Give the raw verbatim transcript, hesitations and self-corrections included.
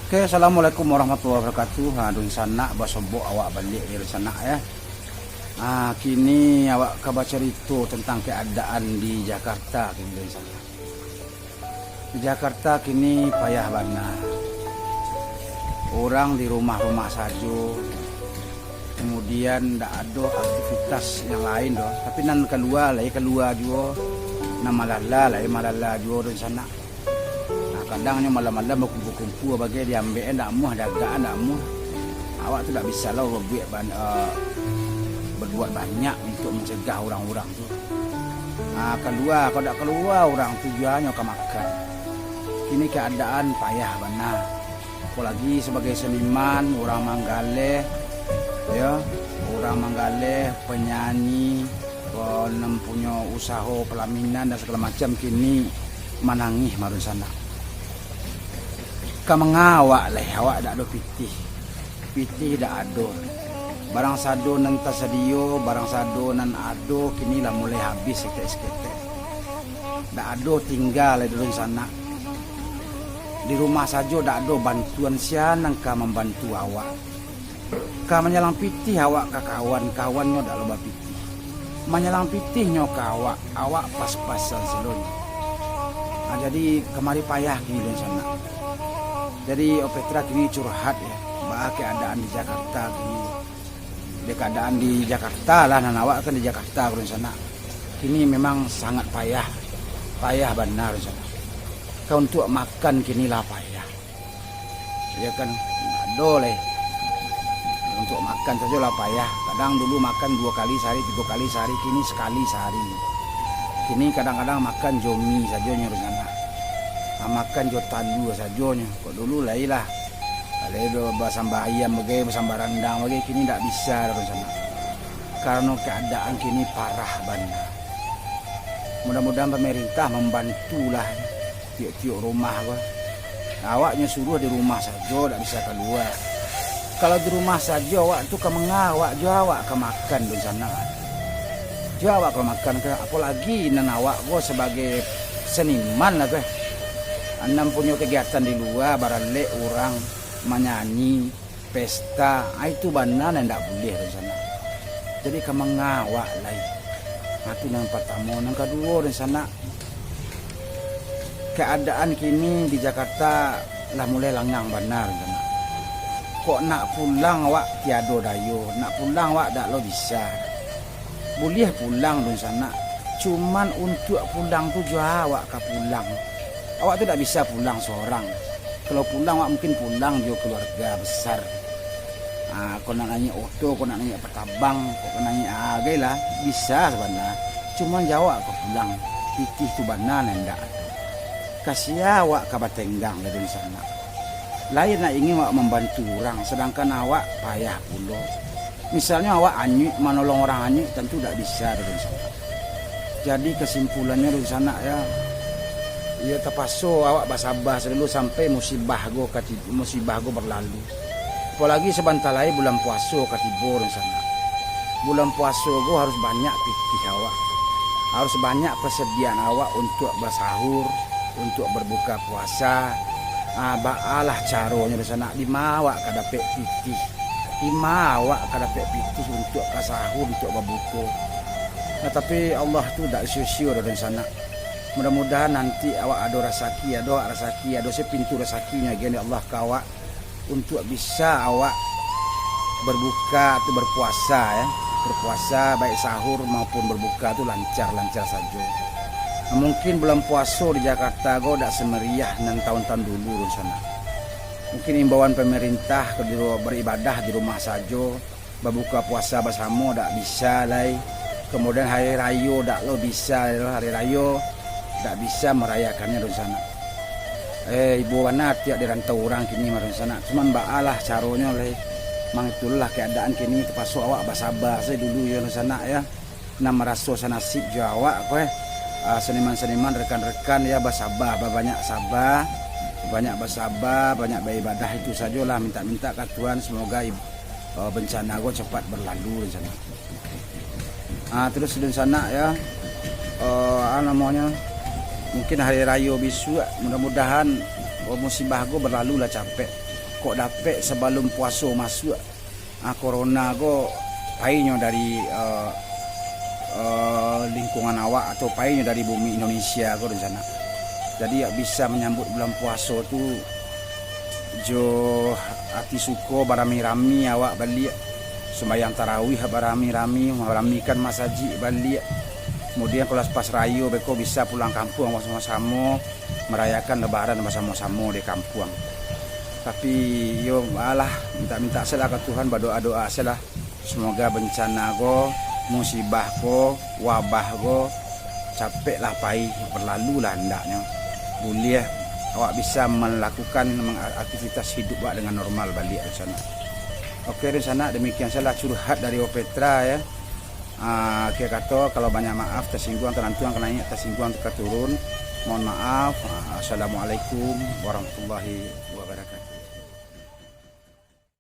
Oke, assalamualaikum warahmatullahi wabarakatuh. Ha, dunsanak, basobok awak baliak yo, dunsanak, yo. Ha, kini awak ka bacarito tantang keadaan di Jakarta kini, dunsanak. Di Jakarta kini payah bana. Urang di rumah-rumah sajo. Kamudian, ndak ado aktivitas yang lain doh. Tapi nan kalua lai kalua juo, nan malala lai malala juo, dunsanak. Nah, kadang nyo malam-malam bakumpua-kumpua bagai, diambek ndak amuah, diagak ndak amuah. Awak tu ndak bisa lah babuek ban-, eh, berbuat banyak untuk mencegah urang-urang tu. Nah, kalua, kalau ndak kalua, urang tu juo nyo ka makan. Kini keadaan payah bana. Apolagi sabagai seniman, urang manggaleh, yo, urang manggaleh, penyanyi, ko nan punyo usaho pelaminan dan segala macam, kini manangih mah, dunsanak. Ka manga awak lai, awak dak ado pitih. Pitih dak ado. Barang sado nan tasadio, barang sado nan ado, kini lah mulai habih saketek-saketek. Dak ado tingga lai, dunsanak. Di rumah sajo dak ado bantuan, sia nan ka mambantu awak. Ka manyalang pitih awak ka kawan, kawan nyo dak lo bapitih. Manyalang pitih nyo ka awak, awak pas-pasan silonyo. Nah, jadi kamari payah kini, dunsanak. Jadi, Opetra kini curhat yo, baa keadaan di Jakarta kini. Di keadaan di Jakarta lah, nan awak kan di Jakarta, dunsanak. Kini memang sangat payah. Payah bana, dunsanak. Ka untuak makan kini lah payah. Yo kan, ado lai. Untuak makan sajo lah payah. Kadang dulu makan duo kali sahari, tigo kali sahari, kini sakali sahari. Kini kadang-kadang makan jo mi sajo nyo, dunsanak. Ah, makan jo talua sajo nyo. Kok dulu lai lah. Kalau do basambah ayam bagai, basambah randang bagai, kini ndak bisa doh, dunsanak. Karano keadaan kini parah bana. Mudah-mudahan pamarintah mambantulah tiok-tiok rumah ko. Awak nyo suruah di rumah sajo, dak bisa kalua. Kalau di rumah sajo, awak tu ka manga awak juo awak ka makan, dunsanak. Juo awak ka makan ka, apolagi nan awak ko sabagai seniman lah ko. Nan punyo kegiatan di lua, baralek urang, manyanyi, pesta, ah, itu bana nan indak buliah, dunsanak. Jadi, ka manga awak lai. Ah, tu nan partamo. Nan kaduo, dunsanak, keadaan kini di Jakarta lah mulai langang bana, dunsanak. Kok nak pulang awak tiado dayo, nak pulang awak dak lo bisa. Buliah pulang, dunsanak. Cuman untuak pulang tu juo awak ka pulang. Awak tu dak bisa pulang sorang. Kalau pulang, awak mungkin pulang jo keluarga besar. Ah, kok nak naiak oto, kok nak naiak patabang, kok nak naiak agai lah, bisa sabana. Cuman juo awak ka pulang. Pitih tu bana nan indak ado. Ka sia awak ka batenggang lai, dunsanak. Lai nak ingin awak mambantu urang, sadangkan awak payah pulo. Misalnyo awak anyuik, manolong urang anyuik, tantu dak bisa doh, dunsanak. Jadi, kasimpulannyo, dunsanak, yo, iyo tapaso awak basaba sadulu sampai musibah ko ka ti-, musibah ko berlalu. Apolagi sabanta lai bulan puaso ka tibo, dunsanak. Bulan puaso ko harus banyak pitih awak. Harus banyak persediaan awak untuak basahur, untuak berbuka puasa. Ah, baalah caronyo, dunsanak, dima awak ka dapek pitih? Dima awak ka dapek pitih untuak ka sahur, untuak babuko? Nah, tapi Allah tu dak sio-sio doh, dunsanak. Mudah-mudahan nanti awak ado rasaki, ado awak rasaki, ado se pintu rasakinyo agiah dek Allah ka awak, untuak bisa awak berbuka tu, berpuasa, yo. Berpuasa, baik sahur maupun berbuka tu lancar-lancar sajo. Nah, mungkin bulan puaso di Jakarta ko dak semeriah nan taun-taun dulu, dunsanak. Mungkin imbauan pamarintah, kalau di ru-, beribadah di rumah sajo, babuka puasa basamo dak bisa lai. Kemudian hari rayo dak lo bisa, hari rayo dak bisa marayakannyo, dunsanak. Eh, ibo bana atiak di rantau urang kini mah, dunsanak. Cuman baalah caronyo lai. Mang itulah keadaan kini, tapaso awak basaba sajo dulu yo, dunsanak, yo. Nan maraso sanasib jo awak ko, eh. Ah, seniman-seniman, rekan-rekan, yo, basaba, babanyak saba, banyak basaba, banyak baibadah, itu sajolah, mintak-mintak ka Tuhan, semoga ib-, eh, bencana ko cepat berlalu, dunsanak. Ah, terus, dunsanak, yo, eh, ah, namonyo, mungkin hari rayo bisuak, mudah-mudahan, eh, musibah ko berlalu lah capek. Kok dapek sabalum puaso masuak, ah, corona ko painyo dari, eh, eh, lingkungan awak atau painyo dari bumi Indonesia ko, Dunsanak. Jadi, awak bisa manyambut bulan puaso tu jo ati suko, barami-rami awak baliak. Sumbayang tarawih barami-rami, maramikan masajik baliak. Kemudian, kalau pas rayo beko bisa pulang kampuang basamo-samo, marayakan Lebaran basamo-samo di kampuang. Tapi, yo, alah, mintak-mintak salah ka Tuhan, badoa-doa salah. Semoga bencana ko, musibah ko, wabah ko, capeklah pai, berlalulah hendaknyo. Buliah awak bisa melakukan meng-, aktivitas hidup awak dengan normal baliak, Dunsanak. Oke, Dunsanak, demikian salah curhat dari Opetra, ya. Ah, akhir kato, kalau banyak maaf, tasingguang, talantuang, kanaiak, tasingguang, taturun. Mohon maaf. Ah, Assalamualaikum warahmatullahi wabarakatuh.